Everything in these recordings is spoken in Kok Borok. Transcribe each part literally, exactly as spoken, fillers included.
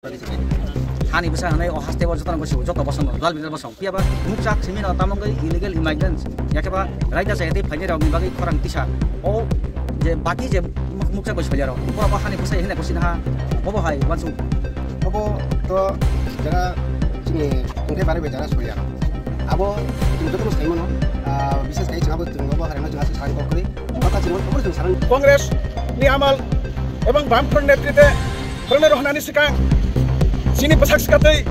Hani bwsa hwnwi o haste o jotono gosio, joto bosongo, dal bidal bosong. Phiya ba mukchak simi no tamo wngwi illegal immigrants, yakhe ba raida chaya tei phainai rokni bagwi khorang tisa. O je baki je muk-, mukchak bai soilya rok, bo abo hani bwsa hwnwi kosi naha, bobo hai wansuk. Obo to jara chini tongthai barwi bai jara soilya rok. Abo chwng jotono sai mano, ah, bishes khai chwng abo chwng obo harino chwng aswk sarang kok kwrwi. Baka chwng obo chwng sarang. Congress ni amal ebong Bamfront netrite Borokno rohornani swkang chini bwsak swkatwi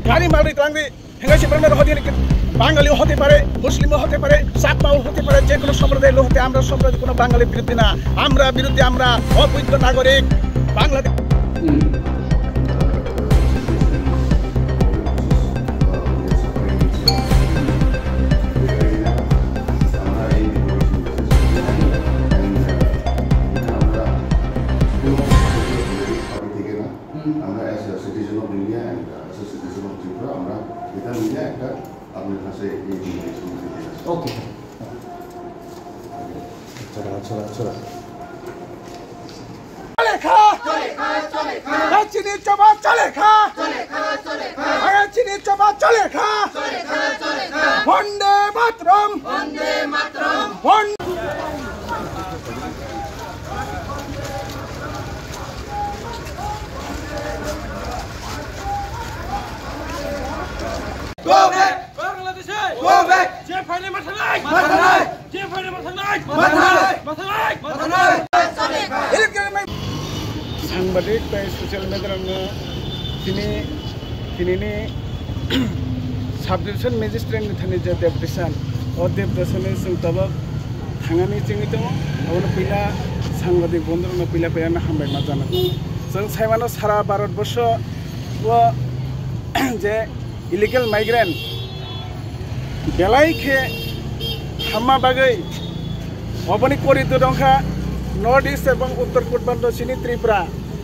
gari malwi twlangdi. Hingke se borokno rohordi hini Bangali hote pare, Muslim hote pare, Chakma hote pare, je kono somproday lo hote, amra somproday kono Bangali biruddhe na, amra biruddhe amra oboidho nagorik Bangladesh. আমরা as a citizen of India and as a citizen of Tripura আমরা এটা নিয়ে একটা আপনার কাছে এই জিনিস দিতে চাই। ওকে। চলো, চলো, চলো। চলে খা! চলে খা, চলে খা! এই চিনি চাবা চলে খা! চলে খা, চলে খা! এই চিনি চাবা চলে খা! চলে খা, চলে খা! বন্দে মাতরম! বন্দে মাতরম! বন্দে Go back! Bangladesh! Go back! যে ফাইলে মাথা নাই! মাথা নাই! যে ফাইলে মাথা নাই! মাথা নাই! মাথা নাই! মাথা নাই! Sangbadik tei social media rokno tini, tinini sub division magistrate ni thani je deputation, o deputation ni chwng tabuk thangani chengwi tongo, abono puila sangbadik bondhurokno puila puilano hambai ma jana. Chwng saimano sara Bharat borsho o je illegal migrant belai khe hamma bagwi oboni corridor wngkha North East ebong Uttor Purbanchal chini Tripura.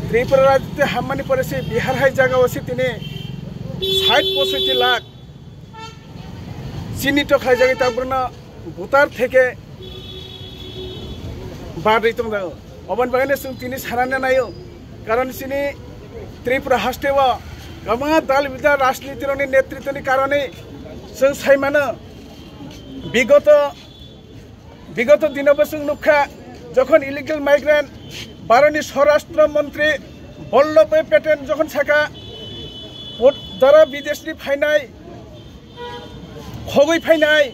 Tripura rajyote hammani pore se Bihar hai jagao se tini sait posoiti lakh chini to khlaijagwi tabukno voter theke badwi tongjago. Oboni bagwino chwng tini sanani naio, karon chini Tripura hasteo kwbangma dal bidal rajnitirokni netritwni karone chwng saimano bigoto, bigoto dinobo chwng nukha, jokhon illegal migrant Bharotni Swarashtra Montri Vallabhbhai Patel jokhon sakha, jara bideshni phainai, khogwi phainai,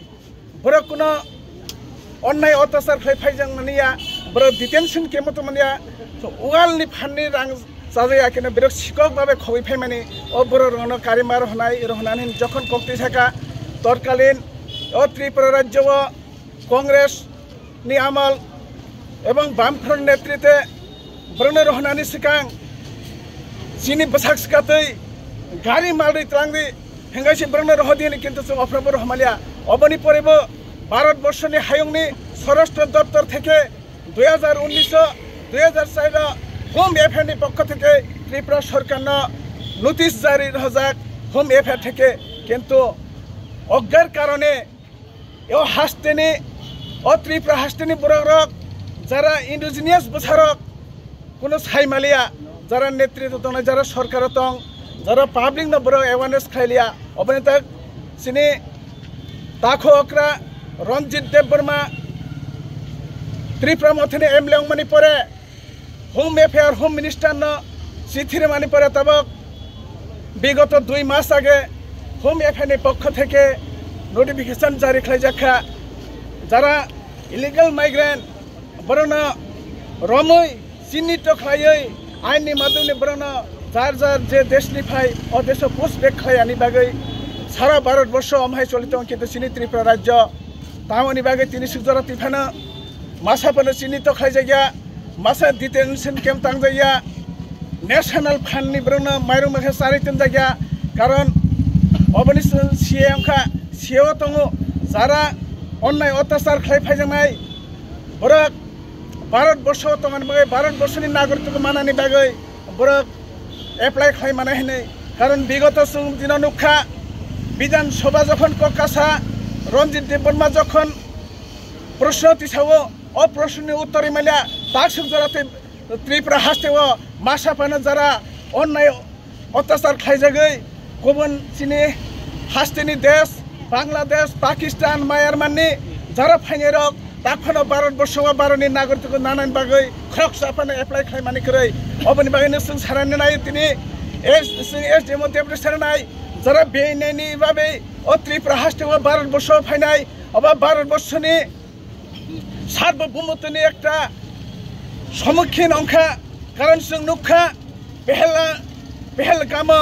borok kuno onnai otyachar khlai phaijak mania, borok detention camp-o tongmania, so, walni phanni rang chajaya keno borok sikok babe khogwi phaimani, o borok rokno karima rohonai, rohonani jokhon koktwi sakha, torkalin o Tripura rajyo-o Congress ni amal ebong Bamfront netrite borokno rohonani swkang chini bwsak swkatwi gari malwi twlangdi, hingke se borokno rohodi hini, kintu chwng ophrobo rohormaliya. Oboni porebo Bharat borshoni hayungni Swarashtra Doptor theke dui hajar unnish o, dui hajar char o Home Affair ni pokho theke Tripura sorkarno notice jari rohojak Home Affair theke, kintu oggar karone o hasteni, o Tripura hasteni borok rok jara indigenous bwsarok kuno saimaliya, jara netritw tongnai, jara sorkaro tong, jara public no borok awareness khlailiya, oboni tak chini takho okra Ranjit Debbarma Tripura mothani M L A wngmani pore Home Affair, Home Minister no chithi rwmani pore tabuk bigoto dui mas age Home Affair ni pokho theke notification jari khlaijak kha. Jara illegal migrant borokno romwi chinnito khlaiwi ain ni madhyom ni borokno jar jar je desh ni phai o desh o push back khlai ani bagwi sara Bharat borsho omhai choli tongo, kintu chini Tripura rajyo tamoni bagwi tini suk jora twi phano. Masa phano chinnito khlaijakya, masa detention camp tangjakya, national fund ni borokno mairung mangkhe charwi tonjakya, karon oboni C A wngkha, C A o tongo, jara onnai otyachar khlai phaijaknai borok Bharat borsho tongmani bagwi, Bharat borshoni nagoritwkgo manani bagwi borok apply khlai mano hinwi. Karon bigoto chwng dino nukha, Bidhan Sabha jokhon kok kasa Ranjit Debbarma jokhon proshno tisao, o proshnoni uttor rwmaliya, tak suk jora tei Tripura hasteo masa phano jara onnai Otyachar khlaijagwi gubun chini hasteni desh, Bangladesh, Pakistan, Myanmarni jara phainairok takhwno Bharatborsho o Bharatni nagoritwkgo nanani bagwi khoroksa phano apply khlaimani kwrwi. Oboni bagwino chwng sanani nai tini, S-, chwng S D M o deputy sananai jara bini bagwi o Tripura hasteo Bharatborsho phainai, obo Bharatborshoni সার্বভৌমত্বনি একটা সম্মুখীন অংখা, কারণ chwng nukha Pehela-, Pehelgamo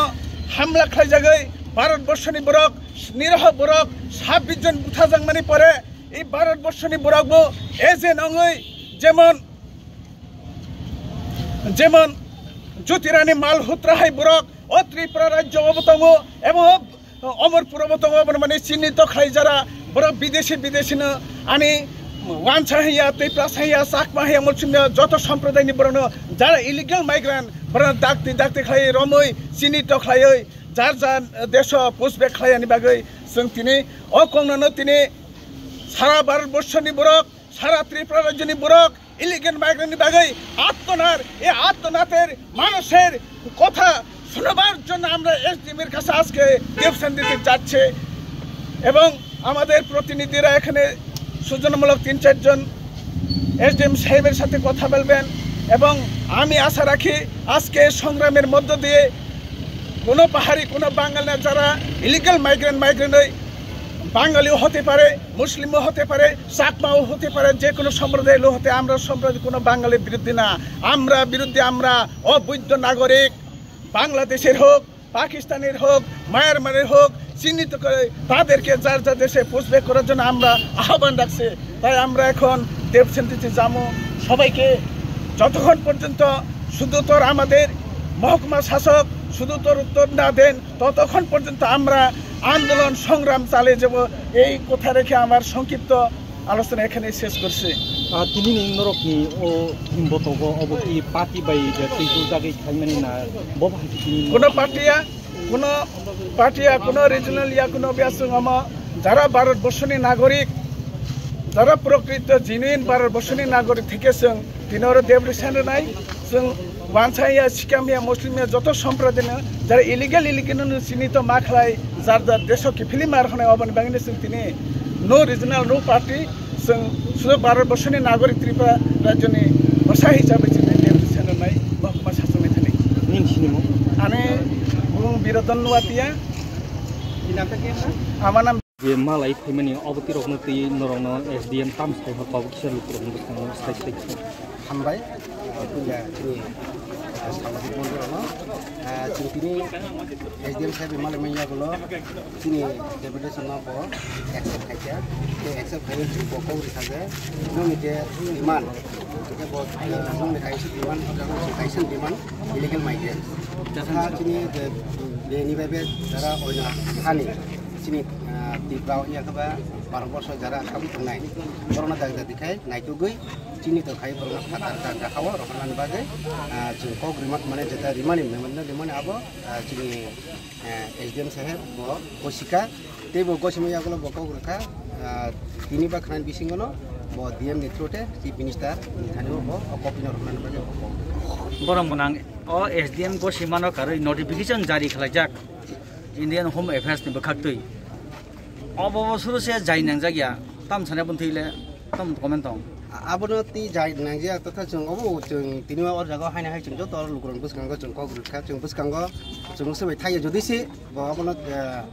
hamla khlaijagwi Bharatborshoni borok, niroho borok sabbish jon buthajakmani pore, ei Bharatborshoni borokbo agent wngwi jemon, jemon Jyotirani Malhotra hai borok o Tripura rajyo obo tongo, ebong Omorpur obo tongo, obo mani chini to khlai jara, borok bidesi, bidesi no ani Wansa hiya, Tiprasa hiya, Chakma hiya, Musulmia joto sampradayni borok no jara illegal migrant, borok no dakti, dakti khlai romwi chini to khlaiwi jar jar desho pushback khlai ani bagwi chwng tini o kongno no tini sara Bharat borshoni borok, sara Tripura rajyoni borok, illegal মাইগ্রেন্টনি বাগেই আর্তনাদ, এই আর্তনাদের মানুষের কথা শোনাবার জন্য আমরা এসডিএম এর কাছে আজকে ডেপুটেশন দিতে যাচ্ছি। এবং আমাদের প্রতিনিধিরা এখানে সৌজন্যমূলক তিন চারজন এসডিএম সাহেবের সাথে কথা বলবেন। এবং আমি আশা রাখি আজকে সংগ্রামের মধ্য দিয়ে কোনো পাহাড়ি, কোনো বাঙালি না, যারা ইলিগেল মাইগ্রেন্ট, মাইগ্রেন্ট ওই বাঙালিও হতে পারে, মুসলিমও হতে পারে, চাকমাও হতে পারে, যে কোনো সম্প্রদায়ের লোক হতে, আমরা সম্প্রদায় কোনো বাঙালির বিরুদ্ধে না। আমরা বিরুদ্ধে, আমরা অবৈধ নাগরিক, বাংলাদেশের হোক, পাকিস্তানের হোক, মায়ানমারের হোক, চিহ্নিত করে তাদেরকে যার যার দেশে পুষব্যাক করার জন্য আমরা আহ্বান রাখছি। তাই আমরা এখন দেবসেন্দিতে যাবো। সবাইকে যতক্ষণ পর্যন্ত শুধুতর আমাদের মহকুমা শাসক শুধুতর উত্তর না দেন, ততক্ষণ পর্যন্ত আমরা আন্দোলন সংগ্রাম চালিয়ে যাব। এই কথা রেখে আমার সংক্ষিপ্ত আলোচনা এখানে শেষ করছি। Ah, tini ni norok ni o botogo obo ki party bai je twi jagwi khaimani na bo bahai tini কোনো পার্টিয়া, কোনো পার্টিয়া, কোনো রিজিওনাল ইয়া কোনো বিয়াসুং আমা যারা ভারতবর্ষনি নাগরিক, যারা প্রকৃত জেনুইন ভারতবর্ষনি নাগরিক থেকে চং তিনরে দেবরিসেন নাই, চং ওয়ানসাইয়া, সিকামিয়া, মুসলিমিয়া যত সম্প্রদায় না, যারা ইলিগেল ইলিগেল চিহ্নিত মাখলাই, যার যার দেশ কিফিলি মার হনে অবন বাংনে চং তিনি নো রিজিওনাল নো পার্টি, চং শুধু ভারতবর্ষনি নাগরিক ত্রিপুরা রাজ্যনি ভাষা হিসাবে চিহ্নিত দেবরিসেন নাই, মহকুমা শাসন এখানে। Ning sinimo? Ani bung Birodon Nuatia. Inata kena? Ama nam Je malai phaimani obo tirokno twi norokno S D M tam sai hor tabuk kisa lukurokno bwskango sai sai khe. Hambai, puila chini, ah, samajik bondhurokno, ah, chini tini S D M saheb malai manya gulo chini deputation no bo accept khaikha, tei accept khaiwi chini bo kok rikha je nini je demand, je bo, ah, nini kaisa demand, kaisa demand illegal migrant. Kha chini je bini bai be jara oina hani. Chini, ah, Tripura wngya khe ba Bharat borsho jara asam tongnai. Borokno daga daga khai naitugwi chini to khai borokno phatar ka gakha o rohornani bagwi, ah, chwng kok rima mane jeta rimani memorandum rimani abo, ah, chini, ah, S D M saheb bo gosika tei bo gosima yagulo bo kok rwkha, ah, tini ba khwnani bisingo no bo D M ni through te Chief Minister ni thani o bo o copy no rwnani bagwi bo kok rwkha. Borok gwnang o S D M gosimano karwi notification jari khlaijak. Indian Home Affairs ni bwkhaktwi. Obo bo suru se jai nangjak ya. Tam sana bun thile, tam comment tong. Abono tei jai nangjak totha chwng obo chwng tini o jaga haina hai chwng joto lukurok bwskango chwng kok rwkha chwng bwskango chwng se bai thaiya jodi se bo abono, eh,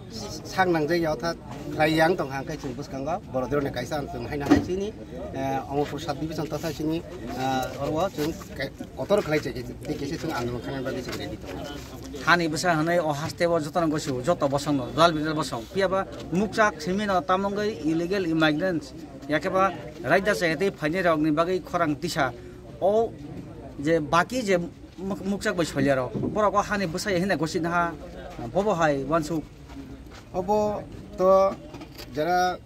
sak nangjak ya otha khlai yang tong hang kai chwng bwskango borok dironi kaisa ang chwng haina hai chini, eh, Omorpur sub division totha chini, eh, oro chwng kai-, kotor khlai chai khe tei khe se chwng andolon khanani bagwi chwng ready tongo. Hani bwsa hwnwi o haste o jotono gosio, joto bosongno, dal bidal bosong. Phiya ba mukchak simi no tamungwi illegal immigrants, yakhe ba raida chaya tei phainai rokni bagwi khorang tisa. O je baki je muk-, mukchak bai solia rok, borok o hani bwsa hwnwi gosi naha, bobo hai uansuk. Obo to jara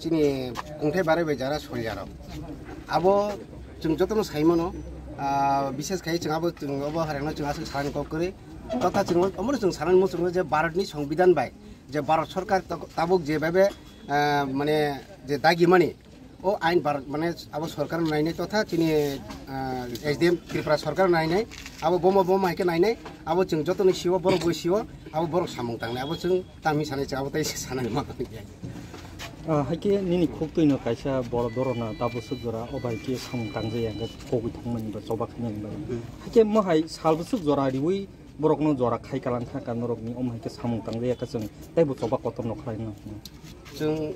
chini kungthai barai bai jara solia rok. Abo chwng jotono sai mano, ah, bishes khai chwng abo chwng obo harengno chwng aswk sanani kok kwrwi. Totha chwng omono chwng sanani muchungo je Bharatni Songbidan bai je Bharat Sarkar tok-, tabuk je bhabe, ah, mane je dagimani O ain bar, mane abo sorkar nainai totha chini, ah, S D M Tripura sorkar nainai, abo bomo bomo hai khe nainai, abo chwng joto ni sio, borok bo sio, abo borok samung tangnai, abo chwng tami sanai chwng abo tei sanai ma tongya. Ah, hai khe nini khuk twi no kaisa boro dorona tabuk swk jora o bai khe samung tangjaya hwnkhe kogwi thangmani ba choba khainani bai. Hmm. Hai khe mo hai sal bwswk jora riwi borok no jora khai kalang kha ka norok ni omo hai khe samung tangjaya khe chwng tei bo choba kotor no khlai no. Chwng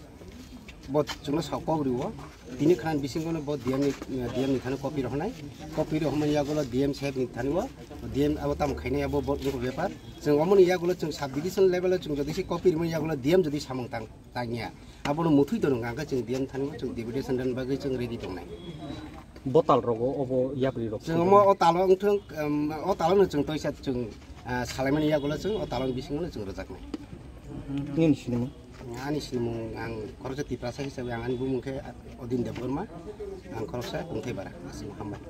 bo chwngno sa kok riwo. Tini khan bisingo no bo D M ni, D M ni thani copy rohonai. Copy rohonmani yagulo D M saheb ni thani o, D M abo tamo khainai abo bo nokho bepar. Chwng omoni yagulo chwng sub division level o chwng jodi se copy rimani yagulo D M jodi samung tang, tangya. Abono muthwi tono hwnkha chwng D M thani o chwng deputation dan bagwi chwng ready tongnai. Botal rogo obo yapri rok. Chwng omo o talo wngthwng, um, o talo no chwng toisa chwng, ah, salaimani yagulo chwng o talo bisingo no chwng rwjaknai. Nini sinimung? Ani sinimung ang khoroksa Tiprasa hisabe ang ani bumung khe Odin Debbarma, ang khoroksa Tongthai Bara, aswk hambai.